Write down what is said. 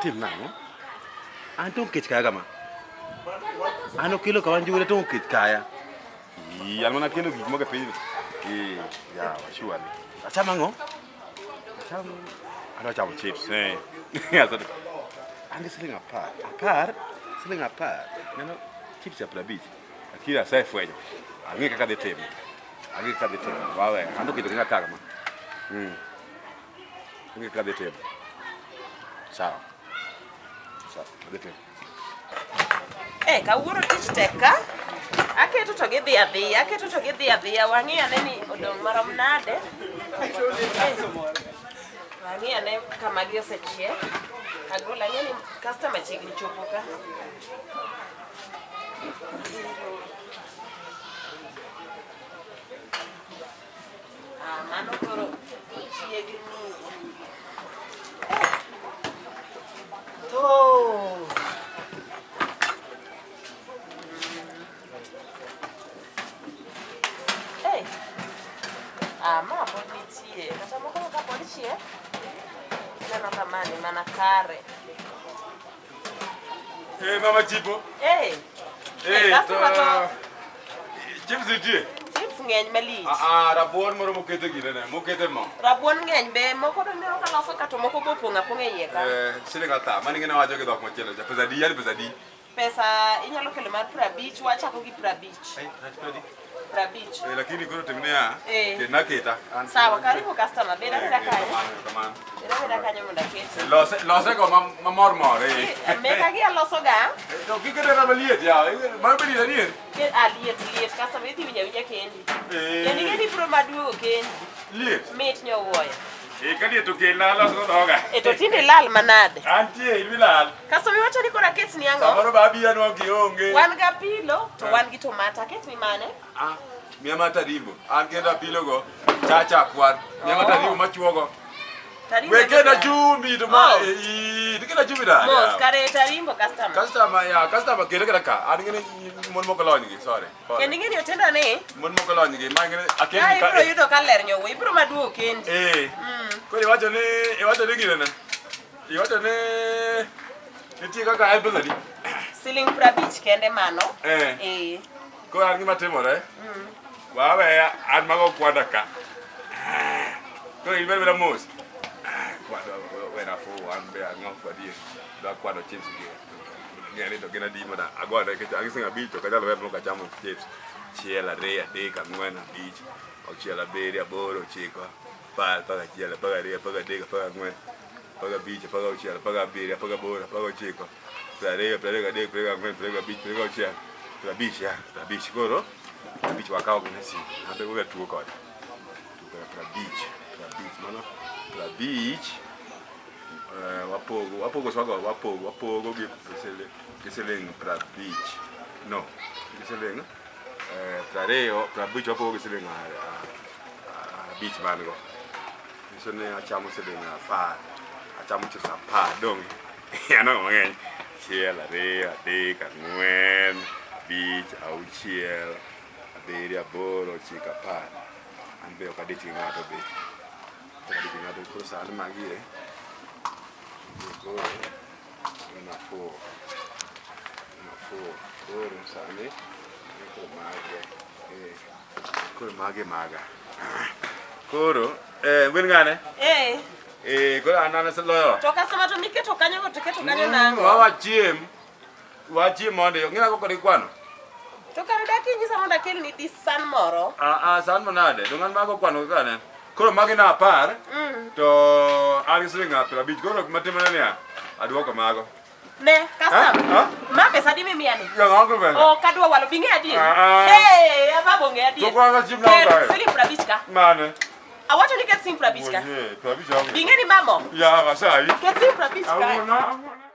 Tim nang'o? An to kech kaya kama. An okelo kawa njure to kech kaya. Ii, an mana kelo gik moko e pinyni. Ii, yawa, surely. Acham ang'o? Acham adwa chamo chips. Eh. Asante. An gi siling 10. 10? Siling 10. Neno chips ya 50. Lakini asefwenyo. Ang'e kaka dhi timo. Ang'e kaka dhi timo. Wawe, an to keto kaka kama. Ang'e kaka dhi timo. Sawa. Sawa, dhi timo. Eh, kawuono tich tek ka. Aketo to gidhi adhiya, aketo to gidhi adhiya. Wang'i ane ni odong' marom nade. Eh, wang'i ane kama gi osechiek. Agol ang'e ni customer chiegni chopo ka. Ah, mano koro chiegni. To. Hey. Ah, ma pod nitie. Kata moko ka pod chiek. Ineno ka ma ni mana kare. Eh, mama Chipo. Hey. Eh, customer to Chips nitie? chips ng'eny malich. Ah, ah, rabuon moro mokete ginene, mokete mo. Rabuon ng'eny be moko to ineno ka loso ka to moko be opong' apong'a e iye ka. Eh, siling ata, mano ing'e wacho gi dhok machielo cha. Pesa di, yani pesa di. Pesa inyalo kelo mar 50, wachako gi 50. Ai, rach pesa di. 50. Eh, lakini koro tim niya, Eh. ketna aketa. An- Sawa, karibu customer. Bed abeda Eh, kanyo. erokamano, erokamano. Bed abeda kanyo mondo aketi. Lose, lose go mamor mor, eh. Meka gi aloso ga. Eh, To kiketo na maliet ya, mano bedi adier. Ah, liet liet customer idhi winjo awinja kendi. Eh. Kendo ing'e ni ibiro maduogo kendi. Liet. Mit nyowuoyo. Eh, ka liet to kelna alos go dhoga. E to tinde ilal manade. Antie, in milal. Customer iwacho ni koro aketni ang'o? Samoro ba abiro anwang'o kionge. Wan gi apilo to wan gi tomato. Aketni mane? Ah, miya mar tarimbo. An kendo apilo go, chacha kwar. Miya mar tarimbo machuogo. Tarimbo We kena ema- chumbi to ma Oh. eh, to kena chumbi da. Mos kare tarimbo customer. Customer ya, customer kete kata ka. An ngene mon moko lony gi, sorry. Pole. Kendo ing'e ni otenda ni Mon moko lony gi, ma ngene ka akendi ka. ibiro yudo ka ler nyowuoyo, ibiro maduogo kendi. Eh. Koro iwacho ni ginene. Iwacho ni nitie kaka en pesa di. Siling 50 kende mano. Eh. Eh. Koro an gima timore. Waweya an mago kwanda ka. Koro in bed mos. Kwado wena fu an be ang'o kwadi. Da kwado chips gi. Ng'e ni to gin adi mondo agone nikech an gi siling 5 to ok anyal weyo mok achamo chips. 1 2 3 4 5 6 7 8 9 10 11 12 13 14 15 16 17 18 19 20 23 24 25 26 50 ya 50 koro 50 wakawo gi nasi an be we tuo kode tuo 50 50 mano 50 eh, wapogo wapogo swago wapogo wapogo gi siling 50 no gi siling 20 50 wapogo gi siling 5 man go nyiso ni achamo siling 10 achamo chips 10 dong' anang'o mang'eny 1 2 3 4 5 6 7 8 9 10 an be ok adich gi ng'ato be ok adich gi ng'ato koro sani magi e koro nafuu nafuu koro sani koro magi eh koro magi maga koro eh gwen ng'ane Eh. eh koro an aseloyo To customer to miketo kanyo go to keto kanyo nang'o? wawachiem wachiem mondo ng'ina koko kwano To kare dak inyisa mondo akelni dis san moro. Ah, ah, san manade dong an mago kwano kane koro magi na 10 to an gi siling 50 koro matimore niya aduoko mago Ne, customer. Ah, Ma pesa di mimiya ni? Yo ng'o pesa Ok adwa walo, bi ng'e adier. Ah, ah. Hey, ababo ng'e adier. To kwanza chip na Ket ungayo. siling 50 ka. Mane Awacho ni ket siling 50 ka. Oye, 50 onge. Bi ng'e ni mamo. Ya, masai. Ket siling 50 ka. Awuona, awuona.